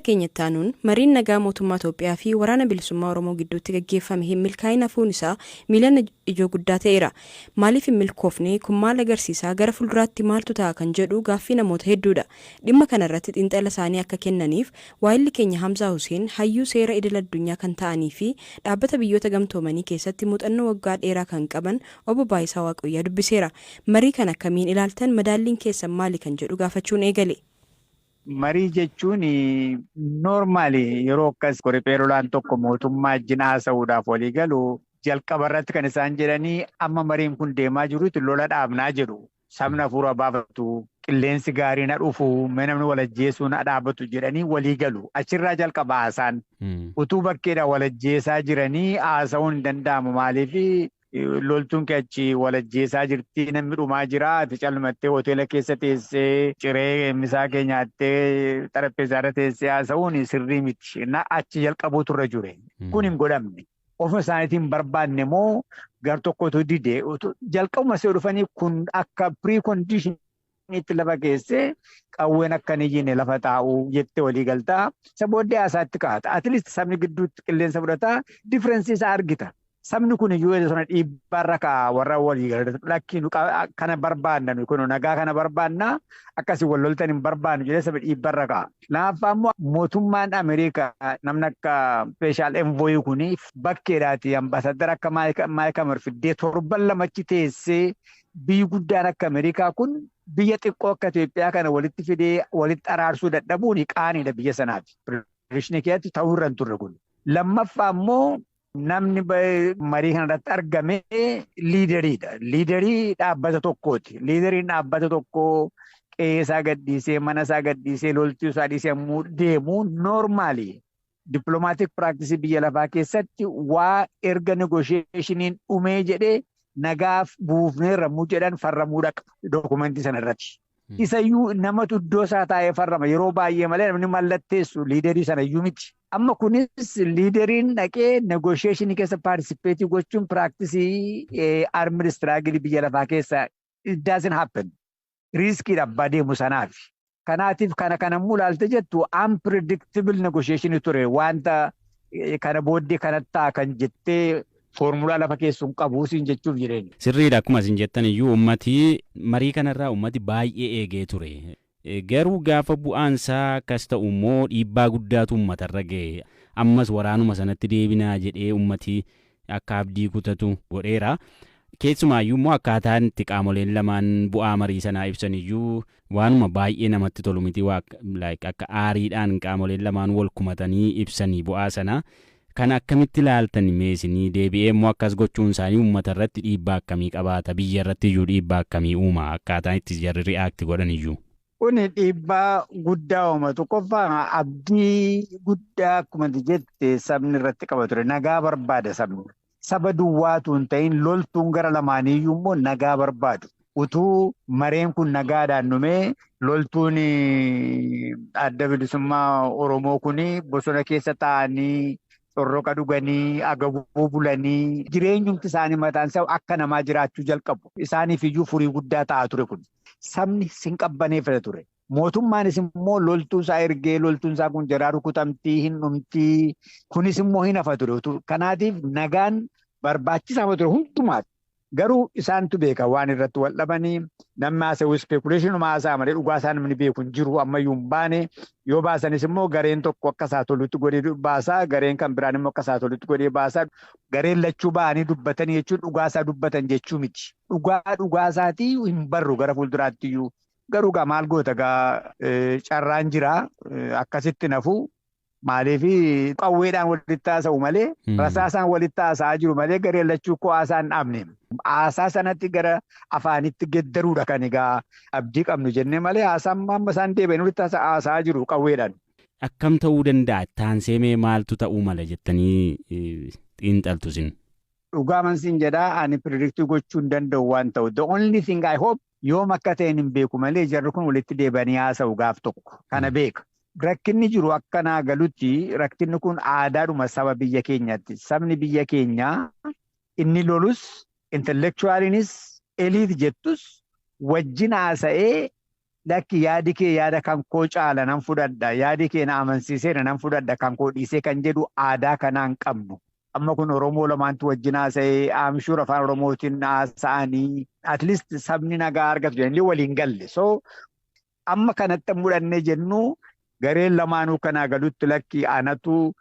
Keenya itti aanuun mariin nagaa mootummaa Itoophiyaa fi Waraana Bilisummaa Oromoo gidduutti gaggeeffame hin milkaa'in hafuun isaa miilana ijoo guddaa ta'eera. Maaliif hin milkoofne? Kun maal agarsiisa? Gara fuulduraatti maaltu ta'a kan jedhu gaaffii namoota hedduudha. Dhimma kana irratti xiinxala isaanii akka kennaniif waahilli keenya Hamzaa Huseen hayyuu seera idil addunyaa kan ta'anii fi dhaabbata biyyoota gamtoomanii keessatti muuxannoo waggaa dheeraa kan qaban Obbo Baayisaa Waaqoyyaa dubbiseera. Marii kana akkamiin ilaaltan, madaalliin keessan maali kan jedhu gaafachuun eegale. Marii jechuun normally yeroo akkas riphee lolaan tokko mootummaa wajjin haasa'uudhaaf walii galu, jalqaba irratti kan isaan jedhanii amma mariin kun deemaa jirutti lola dhaabnaa jedhu. Sabni hafuura baafatu, qilleensi gaariin ha dhufu, namni wal ajjeesuun ha dhaabatu jedhanii walii galu. Achirraa jalqaba haasaan. Utuu bakkeedha wal ajjeesaa jiranii haasa'uun hin danda'amu. Maaliif? Loltuun kee achi wal ajjeesaa jirti, namni dhumaa jira, ati calmattee hoteela keessa teessee ciree misaa kee nyaattee xarapheezaa irra teessee haasa'uun sirrii miti. Na achi jalqabuutu irra jure. Kun hin godhamne. Ofuma isaaniitiin barbaanne moo gar tokkotu dide? Jalqabuma see dhufanii kun akka precondition itti lafa keessee qawween akka hin iyyine lafa taa'u jettee walii galtaa. Isa booddee haasaatti kaa'ata. At least sabni gidduutti qilleensa fudhataa, difference isaa argita. Sabni kun iyyuu sana dhiibbaarra kaa'a warra walii galata. Lakkii, nu kana barbaanna, nu kun nagaa kana barbaanna, akkasii wal loltan hin barbaannu jedhee saba dhiibbaarra kaa'a. Lammaffaa immoo mootummaan Ameerikaa namni akka special envoy kun bakkeedhaati ambaasaddara akka Mike Hammer fiddee torban lamachi teessee, biyyi guddaan akka Ameerikaa kun biyya xiqqoo akka Itoophiyaa kana walitti fidee walitti araarsuu dadhabuun qaaniidha biyya sanaaf. Pireeshini keessatti ta'uu irra hin turre kun. Lammaffaa immoo namni marii kanarratti argame leaderiidha. Leaderii dhaabbata tokkooti. Leaderiin dhaabbata tokkoo qe'ee isaa gadhiisee, mana isaa gadhiisee, loltuu isaa dhiisee yommuu deemu, normally diplomatic practice biyya lafaa keessatti waa erga negotiationiin dhumee jedhee nagaaf buufneerra yommuu jedhan farramuu dhaqa documentii sana irratti. Isayyuu namatu iddoo isaa taa'ee farrama yeroo baay'ee malee namni mallatteessu leaderii sana iyyuu miti. Amma kunis leaderiin dhaqee negotiationii keessa participate gochuun practice armed struggle biyya lafaa keessa it doesn't happen. Riskiidha abbaa deemu sanaaf. Kanaatiif kana kanammoo ilaalte jettu unpredictable negotiation ture, wanta kana booddee kanatti ta'a kan jettee foormulaa lafa keessuun qabu siin jechuuf jireenya. Sirriidha, akkuma isin jettan iyyuu ummati marii kanarraa ummati baay'ee eegee ture. Garuu gaafa bu'aansaa akkas ta'u immoo dhiibbaa guddaatu uummatarra ga'e. Ammas waraanuma sanatti deebinaa jedhee ummati akka abdii kutatu godheera. Keessumaayyuu immoo akkaataan itti qaamoleen lamaan bu'aa marii sanaa ibsan iyyuu waanuma baay'ee namatti tolu miti, akka aariidhaan qaamoleen lamaan wal kumatanii ibsanii bu'aa sana. Kan akkamitti ilaaltan meesinii? Deebi'ee immoo akkas gochuun isaanii uummata irratti dhiibbaa akkamii qabaata? Biyya irratti iyyuu dhiibbaa akkamii uuma, akkaataan itti jarri react godhan iyyuu? Kuni dhiibbaa guddaa uuma. Tokkoffaa, abdii guddaa akkuma jette sabni irratti qaba ture. Nagaa barbaada sabni. Saba duwwaatu hin ta'in, loltuun gara lamaaniiyyuu immoo nagaa barbaadu. Utuu mareen kun nagaadhaan dhumee, loltuun Adda Bilisummaa Oromoo kun bosona keessa taa'anii corroqa dhuganii agabuu bulanii jireenyumti isaanii mataan isaa akka namaa jiraachuu jalqabu. Isaaniif iyyuu furii guddaa ta'aa ture kun. Sabni sin qabbaneeffata ture. Mootummaanis immoo loltuu isaa ergee loltuun isaa kun jaraa rukutamtii hin dhumtii, kunis immoo hin hafa ture. Kanaatiif nagaan barbaachisaa ture hundumaati. Garuu isaantu beeka waan irratti wal dhabanii. Namni haasa'u speculationuma haasa'a malee dhugaa isaa namni beeku hin jiru, ammayyuu hin baane. Yoo baasanis immoo gareen tokko akka isaa tolutti godhee baasaa, gareen kan biraan immoo akka isaa tolutti godhee baasaa. Gareen lachuu ba'anii dubbatanii jechuun dhugaa isaa dubbatan jechuu miti. Dhugaa dhugaa isaatii hin barru gara fuulduraatti iyyuu. Garuu gaa maal goota gaa, carraan jira akkasitti nafu. Maaliif? Qawweedhaan walitti haasa'u malee, rasaasaan walitti haasa'aa jiru malee, gareen lachuu koo haasaa hin dhaabne. Haasaa sanatti gara afaanitti geddaruudha kan egaa abdii qabnu jennee malee, haasaan amma isaan deebi'anii walitti haasa'aa jiru qawweedhaan. Akkam ta'uu danda'a? Taanseemee maaltu ta'uu mala jettanii xiinxaltu isin? Dhugaa mansiin jedhaa, ani predict gochuu hin danda'u waan ta'u. The only thing I hope, yoom akka ta'een hin beeku malee, jarri kun walitti deebi'anii haasa'u gaaf tokko. Kana beeka. Rakkinni jiru akka naa galutti, rakkinni kun aadaadhuma saba biyya keenyaatti. Sabni biyya keenyaa inni lolus, intellectualiinis, elite jettus wajjin haasa'ee Lakki, yaadi kee yaada kan koo caala, nan fudhadha, yaadi kee na amansiiseera, nan fudhadha, kan koo dhiisee kan jedhu aadaa kanaan qabnu. Amma kun Oromoo lamaantu wajjin haasa'ee aamshuur afaan Oromootiin haasa'anii at least sabni nagaa argatu jedhanii waliin galle. So amma kanatti mudhannee jennu gareen lamaanuu kanaa galutti, lakki, anatu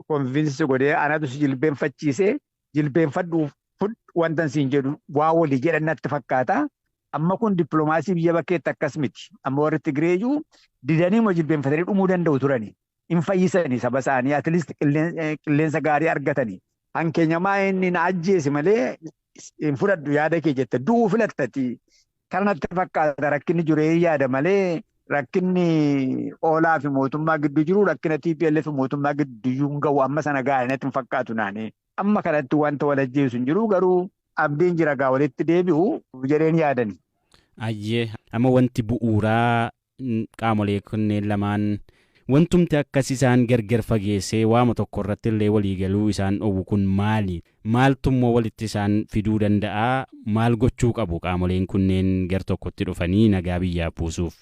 convince godhee, anatu si jilbeenfachiisee, jilbeenfadhuuf wanta siin jedhu waa walii jedhan natti fakkaata. Amma kun dippiloomaasii biyya bakkeetti akkas miti. Amma warri Tigireeyyuu didanii immoo jilbeenfatanii dhumuu danda'u turani. Hin fayyisanii saba isaanii, at least qilleensa gaarii argatanii. Hankeenyamaa inni na ajjeesi malee hin fudhadhu yaada kee jette, du'uu filattati. Kana natti fakkaata rakkinni jiru yaada malee rakkinni OLA fi mootummaa gidduu jiru rakkina TPLF fi mootummaa gidduu hin gahu, amma sana gaariin natti hin fakkaatu naani. Amma kanatti wanta wal ajjeesu hin jiru, garuu abdiin jira gaa walitti deebi'u jedheen yaadani. Ayyee, amma wanti bu'uuraa qaamolee kunneen lamaan wantumti akkas isaan gargar fageessee waama tokko irratti illee waliigaluu isaan dhowwu kun maali? Maaltummoo walitti isaan fiduu danda'a? Maal gochuu qabu qaamoleen kunneen gar tokkotti dhufanii nagaa biyyaaf buusuuf?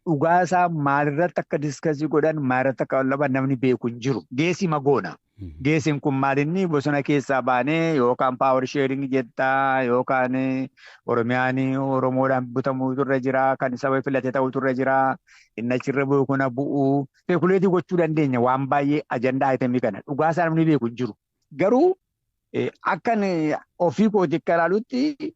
Dhugaasaa maalirratti akka discuss godhan, maalirratti akka laban namni beeku hin jiru. Geesii magoona. Geesiin kun maalinni bosona keessaa baanee yookaan power sharing jettaa, yookaan Oromiyaan Oromoodhaan butamuutu irra jira, kan saba filate ta'utu irra jira, inni achirra bu'u kuna bu'u. Speculate gochuu dandeenya waan baay'ee agenda item kana dhugaasaa namni beeku hin jiru. Garuu akkan ofii kooti akka ilaalutti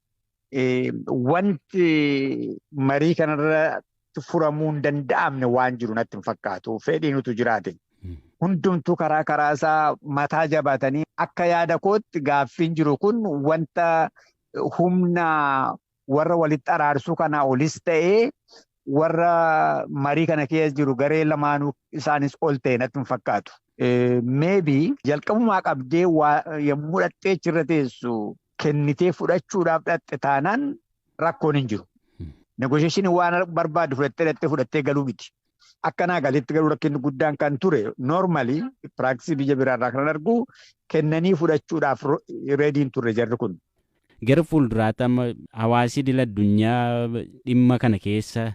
wanti marii kanarra furamuu hin danda'amne waan jiru natti hin fakkaatu. Fedhiin utuu jiraate. Hundumtuu karaa karaa isaa mataa jabaatanii, akka yaada kootti gaaffiin jiru kun wanta humna warra walitti araarsuu kanaa olis ta'ee warra marii kana keessa jiru garee lamaanuu isaanis ol ta'e natti hin fakkaatu. Maybe jalqabumaa qabdee yommuu dhattee achirra teessu kennitee fudhachuudhaaf dhatte taanaan rakkoon hin jiru. Negotiation waan barbaadu fudhattee dhattee fudhattee galuu miti. Akkanaa galitti garuu rakkinni guddaan kan ture, normally practice biyya biraarraa kan argu, kennanii fudhachuudhaaf ready hin turre jarri kun. Gara fuulduraatti amma hawaasi idil addunyaa dhimma kana keessa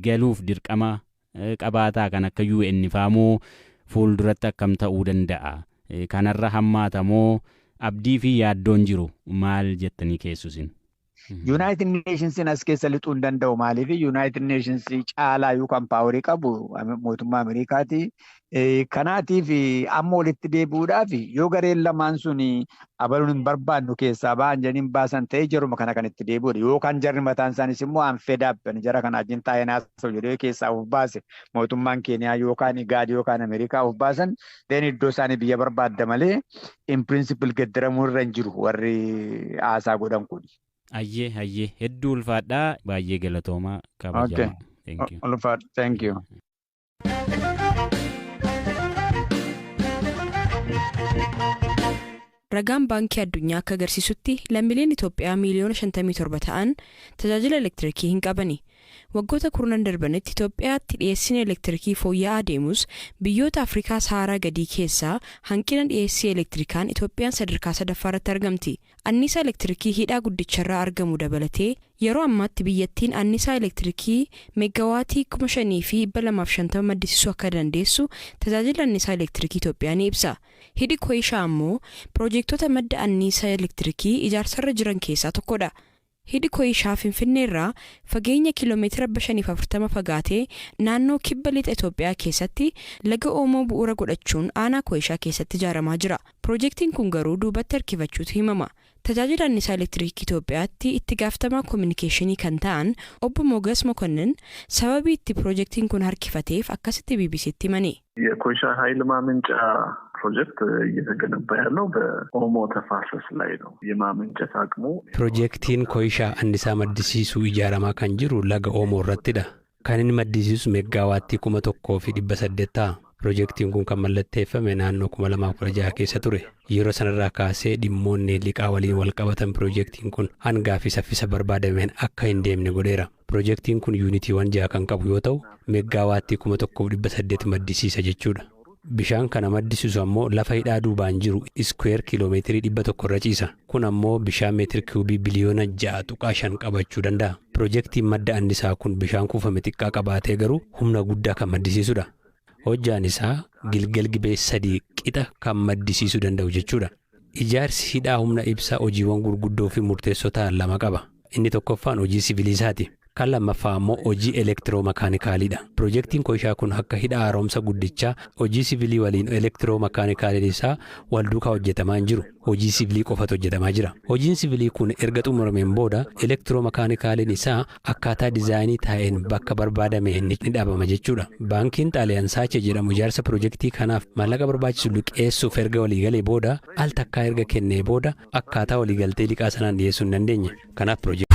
galuuf dirqama qabaataa kan akka UN faamoo fuulduratti akkam ta'uu danda'a? Kanarra hammaatamoo abdii fi yaaddoon jiru maal jettanii keessusin? United Nations as keessa lixuu hin danda'u. Maaliif? United Nations caalaa yookaan power qabu mootummaa Ameerikaati. Kanaatiif amma walitti deebi'uudhaaf yoo gareen lamaan sun abaluun hin barbaannu keessaa ba'an jedhanii baasan ta'ee jaruma kana kan itti deebi'udha. Yookaan jarri mataan isaanis immoo an fed up, jara kana wajjin taa'ee naasa'u jedhee keessaa of baase, mootummaan Keeniyaa yookaan Igaad yookaan Ameerikaa of baasan, then iddoo isaanii biyya barbaadda malee in principle gaddaramuu irra hin jiru warri haasaa godhan kun. Ayyee, hedduu ulfaadhaa, baay'ee galatoomaa, kabajamaa. Thank you. Ulfaadha. Thank you. Ragaan Baankii Addunyaa akka agarsiisutti lammiileen Itoophiyaa miiliyoona 57 ta'an tajaajila elektirikii hin qabani. Waggoota kurnan darbanitti Itoophiyaatti dhiyeessiin elektirikii fooyya'aa deemus, biyyoota Afrikaa Saharaa gadii keessaa hanqina dhiyeessii elektirikaan Itoophiyaan sadarkaa sadaffaarratti argamti. Anniisaa elektirikii hidhaa guddicharraa argamu dabalatee yeroo ammaatti biyyattiin anniisaa elektirikii meeggawaatii 5250 maddisiisuu akka dandeessu tajaajila anniisaa elektirikii Itoophiyaa ni ibsa. Hidhi Koyishaa ammoo piroojektota madda anniisaa elektirikii ijaarsarra jiran keessaa tokkodha. Hidhi Koyishaa Finfinneerraa fageenya kiiloomeetira 540 fagaatee naannoo kibba lixa Itoophiyaa keessatti laga Oomoo bu'uura godhachuun aanaa Koyishaa keessatti ijaaramaa jira. Piroojeektiin kun garuu duubatti harkifachuutu himama. Tajaajila anniisaa elektirikii Itoophiyaatti itti gaafatamaa koominikeeshinii kan ta'an obbo Mogas Mokonnin sababii itti piroojeektiin kun harkifateef akkasitti BBCtti himani. የኮይሻ ኃይል ማመንጫ ፕሮጀክት እየተገነባ ያለው በኦሞ ተፋሰስ ላይ ነው። የማመንጨት አቅሙ Piroojeektiin Koyishaa annisaa maddisiisuu ijaaramaa kan jiru laga Oomoo irrattidha. Kan inni maddisiisu meeggaawwaattii 1800 ta'a. Piroojeektiin kun kan mallatteeffame naannoo 2016 keessa ture. Yeroo sanarraa kaasee dhimmoonni liqaa waliin wal qabatan piroojeektiin kun hangaa fi saffisa barbaadameen akka hin deemne godheera. Piroojeektiin kun yuunitiiwwan ja'a kan qabu yoo ta'u, meeggaawwaattii 1800 maddisiisa jechuudha. Bishaan kana maddisiisu ammoo lafa hidhaa duubaan jiru iskuweer kiiloomeetirii 100 irra ciisa. Kun ammoo bishaan meetir kiubii biliyoona 6.5 qabachuu danda'a. Piroojeektiin madda annisaa kun bishaan kuufame xiqqaa qabaatee garuu humna guddaa kan maddisiisudha. Hojjaan isaa Gilgel Gibee 3 qixa kan maddisiisuu danda'u jechuudha. Ijaarsi hidhaa humna ibsaa hojiiwwan gurguddoo fi murteessoo ta'an lama qaba. Inni tokkoffaan hojii siviiliisaati. Kan lammaffaa ammoo hojii elektiroomakaanikaalidha. Piroojeektiin Koyishaa kun akka hidha haaromsa guddichaa hojii siviilii waliin elektiroomakaanikaalii isaa wal duukaa hojjetamaa hin jiru. Hojii siviilii qofatu hojjetamaa jira. Hojiin siviilii kun erga xumurameen booda elektiroomakaanikaalin isaa akkaataa diizaayinii taa'een bakka barbaadame ni dhaabama jechuudha. Baankiin Xaaliyaan Saache jedhamu ijaarsa piroojeektii kanaaf maallaqa barbaachisu liqeessuuf erga waliigalee booda al takkaa erga kennee booda akkaataa waliigaltee liqaa sanaan dhiyeessuu hin dandeenye. Kanaaf piroojeektii.